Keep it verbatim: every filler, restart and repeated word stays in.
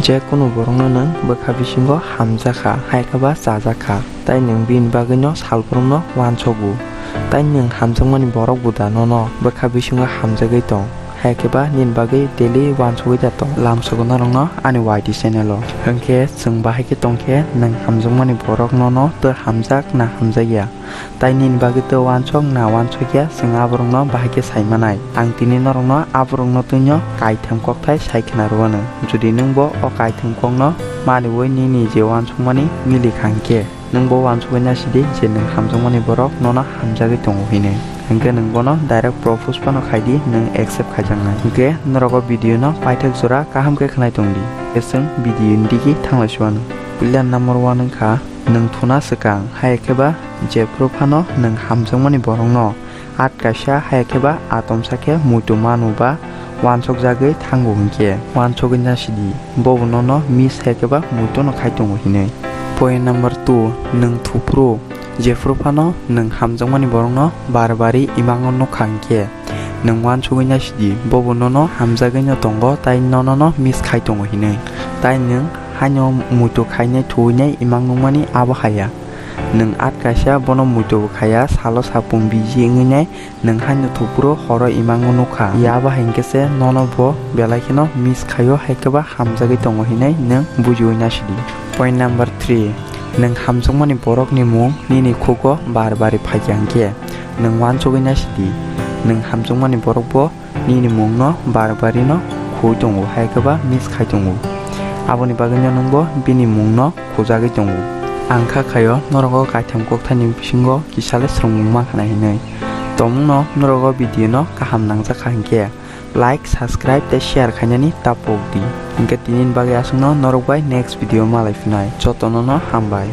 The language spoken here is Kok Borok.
Je kunu borokno nwng bwkha bisingo hamjakha, hai khe ba chajakha, tai nwng bini bagwino salbrumno uansogo. Tai nwng hamjakmani borok bo da nono bwkha bisingo hamjagwi tong, hai khe ba nini bagwi daily uansugwi da tong? Lamsogo norokno ani Y T channel o. Hwnkhe chwng bahai khe tongkhe nwng hamjakmani borok nono tei hamjak na hamjakya? Tai nini bagwi tei uansuk na uansukya, chwng aborokno bahai khe sai manai. Ang tini norokno aborokno twino kaitham kokthai sai khna rwano. Jodi nwngbo o kaitham kokno maniwi nini je uansukmani mili kha hwnkhe, nwngbo uansugwi nasidi je nwng hamjakmani borok nono hamjagwi tongo hinwi. Hwnkhe nwng bono direct propose phano khaidi, nwng accept khaijaknai. Hwnkhe norok o video no paithak jora kaham khe khwnai tongdi. Hwnkhe chwng video ni digi thanglai suano. Puila number one wngkha, nwng thuna swkang, hai khe ba jephru phano nwng hamjakmani borokno at kaisa, hai khe ba atomsa khe muitu manu ba uansukjagwi thango hwnkhe, uansugwi nasidi, bobo nono miss hai khe ba muitu no khai tongo hinwi. Point number two, nwng thuphuru, jephru phano nwng hamjakmani borokno bar bari imango nukha hwnkhe, nwng uansugwi nasidi, bobo nono hamjagwino tongo, tai nono no miss khai tongo hinwi. Tai nwng haino muitu khainai thuinai imang nukmani abo haya. Nwng at kaisa bono muitu bo khaya, salo sapung biji wngwi nai nwng haino thuphuru horo imango nukha. Yaba hinkhe se nono bo belai kheno miss khaio, hai khe ba hamjagwi tongo hinwi nwng bujiwi nasidi. Point number three, nwng hamjakmani borokni mung nini khugo bar bari phaikha hwnkhe, nwng uansugwi nasidi, nwng hamjakmani borok bo nini mungno bar barino khui tongo, hai khe ba miss khai tongo. Aboni bagwino nwngbo bini mungno khujagwi tongo. Ang kha khaio norok o kaitham kokthaini bisingo kisa le swrwngmung mankha na hinwi. Tongmungno norok o video no kaham nangjak kha hinkhe like, subscribe tei share khainani ta pokdi. Hinkhe tinini bagwi aswkno norok bai next video malai phinai. Jotono no hambai.